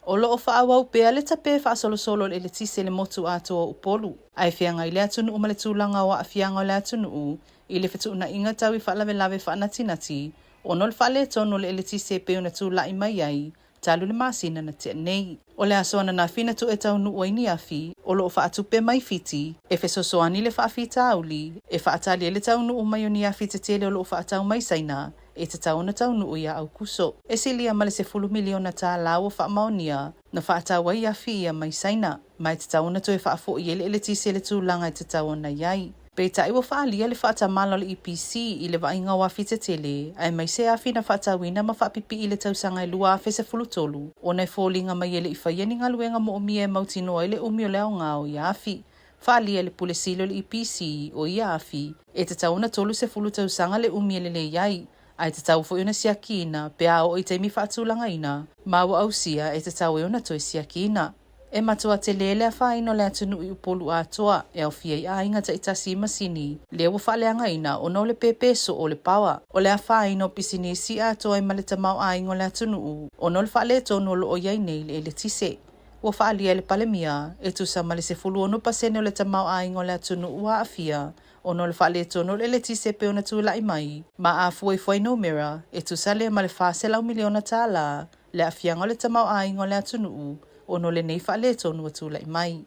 O lo o faaauau pea le tape faasolosolo o le eletise i le motu atoa o Upolu, ae feagai le atunuu ma le tulaga o aafiaga o le atunuu i le fetuunaiga tau i faalavelave faanatinati ona o le faaletonu o le eletise e pei ona tulai mai ai talu le masina na tea nei. O le aso ananafi na toe taunuu ai ni afi o lo o faatupe mai Fiti e fesoasoani i le faafitauli e faatali ai le taunuu mai o ni afi tetele o lo o faatau mai Saina e tatau ona taunuu ia Aukuso. E silia ma le $10 miliona tālā ua faamaonia na faatau ai afi ia mai Saina, ma e tatau ona toe faafoi ai le eletise i le tulaga e tatau ona i ai. Peitai ua faaalia le faatamala o le EPC i le vaaiga o afi tetele, aemaise afi na faatauina ma faapipii i le tausaga e 2013, ona e foliga mai e le i faia ni galuega moomia e mautinoa ai le umi o le aoga o ia afi. Faaalia e le Pule Sili o le EPC o ia afi, e tatau ona 30 tausaga le umi e lelei ai, ae tatau foi ona siakiina pe a oo i taimi faatulagaina ma ua ausia e tatau ai ona toe siakiina. E matua tele le afaina o le atunuu i Upolu atoa e aofia ai aiga taitasi i masini lea ua faaleagaina ona o le pēpē soo o le paoa. O le afaina o pisinisi atoa ai ma le tamaoaiga o le atunuu ona o le faaletonu o lo o i ai nei le eletise. Ua faaalia e le Palemia e tusa ma le 16% o le tamaoaiga o le atunuu ua aafia ona o le faaletonu o le eletise e pei ona tulai mai ma a fua i fuainumera e tusa lea ma le $400 miliona le aafiaga o le tamaoaiga o le atunuu ona o lenei faaletonu ua tulai mai.